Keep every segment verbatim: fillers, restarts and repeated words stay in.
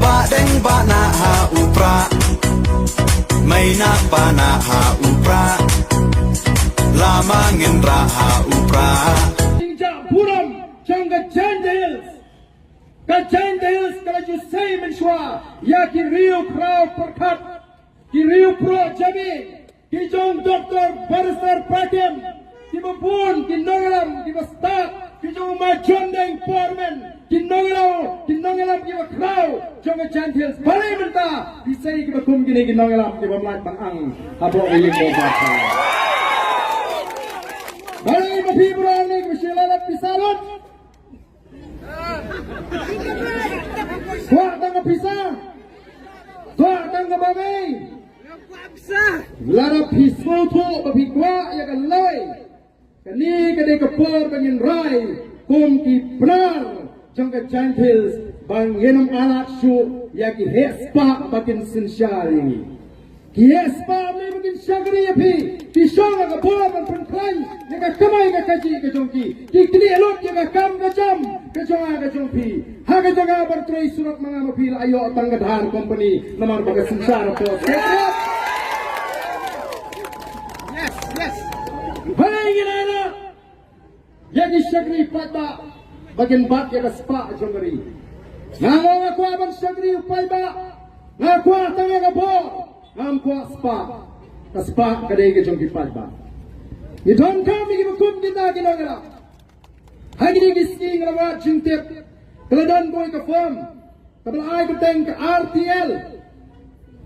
Ba deng ba na ha u pra. Mai na pa na ha u pra. Lama ngin ra ha u pra. Jingjah burom jong ka Jaintia Hills. Ka Jaintia Hills ka la ju sei mynshuwa ïa ki riew khraw pyrkhat, ki riew pro jami, ki jong Doktor Barrister Prakim, kiba bun ki nongïalam kiba stad, ki jong ma John Deng Porman, ki nongïalam, ki nongïalam kiba khraw jong ka Jaintia Hills. Balei mynta phi sei kiba kum kine ki nongïalam kiba mlien ban ang hapoh ka ïing ka jam? Balei ma phi baroh ne kiba shu la lap pisa lut? Kwah tang ka pisa. Kwah tang ka ba mei. Lada phi sngewthuh ba phi kwah ïa ka lawei, kane ka dei ka por ba ngin rai kum ki Pnar jong ka Jaintia Hills ba ngin ym ailad shuh ïa ki heh spah ba kin synshar ïa ngi. Ki heh spah ne ba kin shakri ïa phi. Ki shong ha ka bor ban pynkhlaiñ ïa ka kamai ka kajih ka jong ki. Ki knieh lut ïa ka kam ka jam ka jong nga ka jong phi. Ha ka jaka ban trei surok ma nga ma phi la ïoh tang ka Dhar Company namar ba ka synshar hapoh Secretariat. Balei ngin ailad ïa ki shakri paidbah ba kin bat ïa ka spah jong ka ri? Nga ong nga kwah ban shakri u paidbah. Nga kwah tang ïa ka bor. Ngam kwah spah. Ka spah ka dei ka jong ki paidbah. Ngi donkam ïa kiba kum kita ki nongïalam. Ha kine ki sngi nga la wad jingtip, ka la don kawei ka firm kaba la ai kyrteng ka R T L,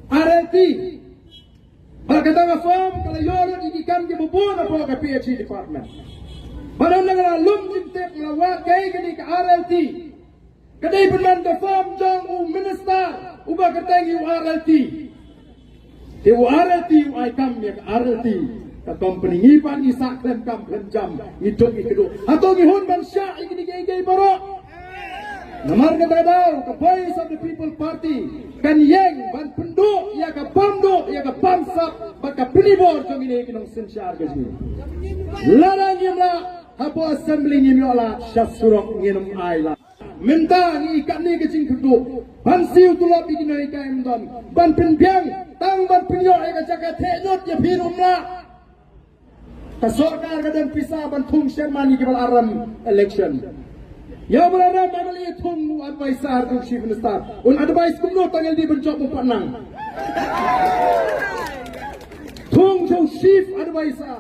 R L T. Bad kata ka firm ka la ïoh lut ïa ki kam kiba bun hapoh ka P H E department. Bad hynda nga la lum jingtip, nga la wad kaei kane ka R L T. Ka dei pynban ka firm jong u minister uba kyrteng ïa u R L T. Te u R L T u ai kam ïa ka R L T. Ka company ngi pat ngi sah khlem kam khlem jam, ngi duk ngi kduh. Hato ngi hun ban shah ïa kine kiei kiei baroh? Namar kata ka daw ka Voice of the People Party kan ïeng ban pynduh ïa ka bam duh, ïa ka bam sap bad ka pynibor jong kine ki nongsynshar ka jong ngi. Lada ngim lah hapoh assembly, ngim ïoh lad sha surok, ngin ym ailad. Mynta ngi katne ka jingkyrduh ban siew tulop ïa ki nonghikai, ym don ban pynbiang, tang ban pynïoh ïa ka jaka theh lut ïa phi ruh ym lah. Ka sorkar ka don pisa ban thung chairman ïa kiba la rem election. Ïa uba la rem M L A thung u advisor to chief minister. Un advise kumno tang L D ban jop u pat nang. Thung jong chief advisor.